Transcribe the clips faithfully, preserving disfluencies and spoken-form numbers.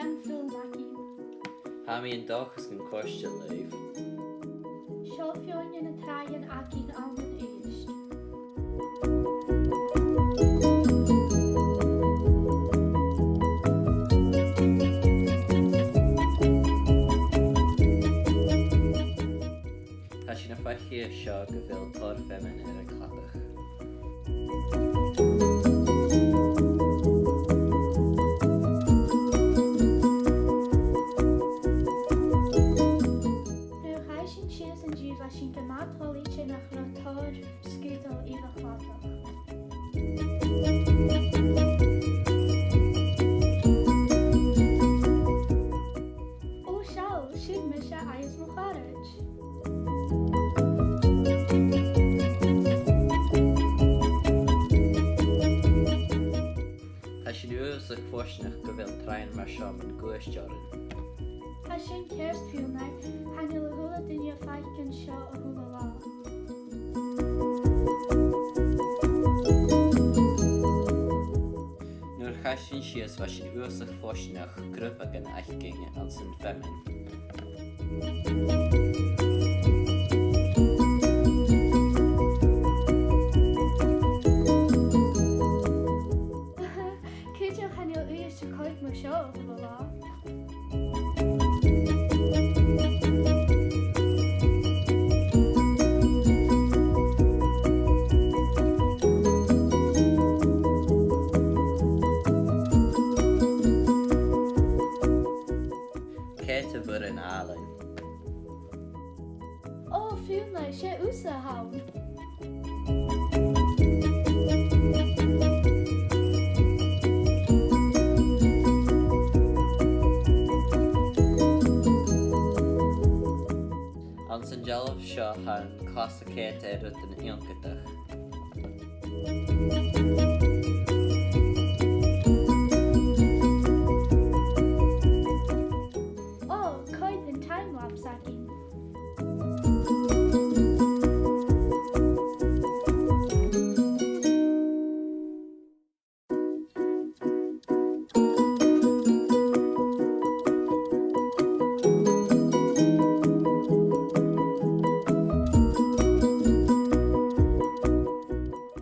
An film againn. Tha mi an dòchas gun còrd e ribh. Seo feadhainn de na tràighean againn ann an Uibhist. Tha sinn a' faicinn an seo gu bheil tòrr feamainn air an cladach. Nuair a chaidh sinn sìos an-diugh, bha sinn gu math toilichte nach robh tòrr sgudail air a' chladach. Ò, seall, sin mise agus mo charaid. Tha sinn uabhasach fortanach gu bheil tràighean mar seo mun cuairt oirnn. Tha sin ceart, Fionnlagh, chan eil a h-uile duine a' faicinn seo a h-uile latha. Nuair a chaidh sinn sìos, bha sinn uabhasach fortanach grùpagan fhaicinn anns an fheamainn. Cuideachd chan eil Uibhist a' coimhead mar seo a h-uile latha. Càit a bheil an t-àlainn? Ò, Fionnlagh, 's e thusa a th' ann. Anns an dealbh seo tha an clas a' coimhead air rudan iongantach. Ò, coimhead an time-lapse againn.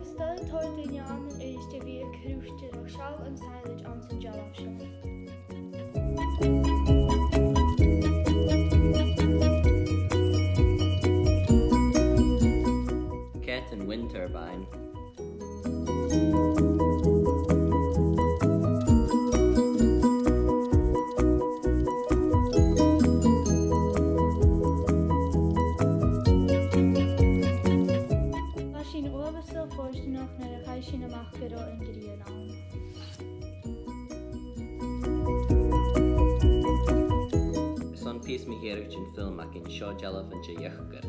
Is toil le tòrr dhaoine ann an Uibhist a bhith a' cruinneachadh, ach seall an silage anns an dealbh seo. Càit an wind turbine? Bha sinn uabhasach fortanach nuair a chaidh sinn a-mach gu robh an ghrian ann. Airson pìos mu dheireadh den fhilm againn, seo dealbh de dheircear.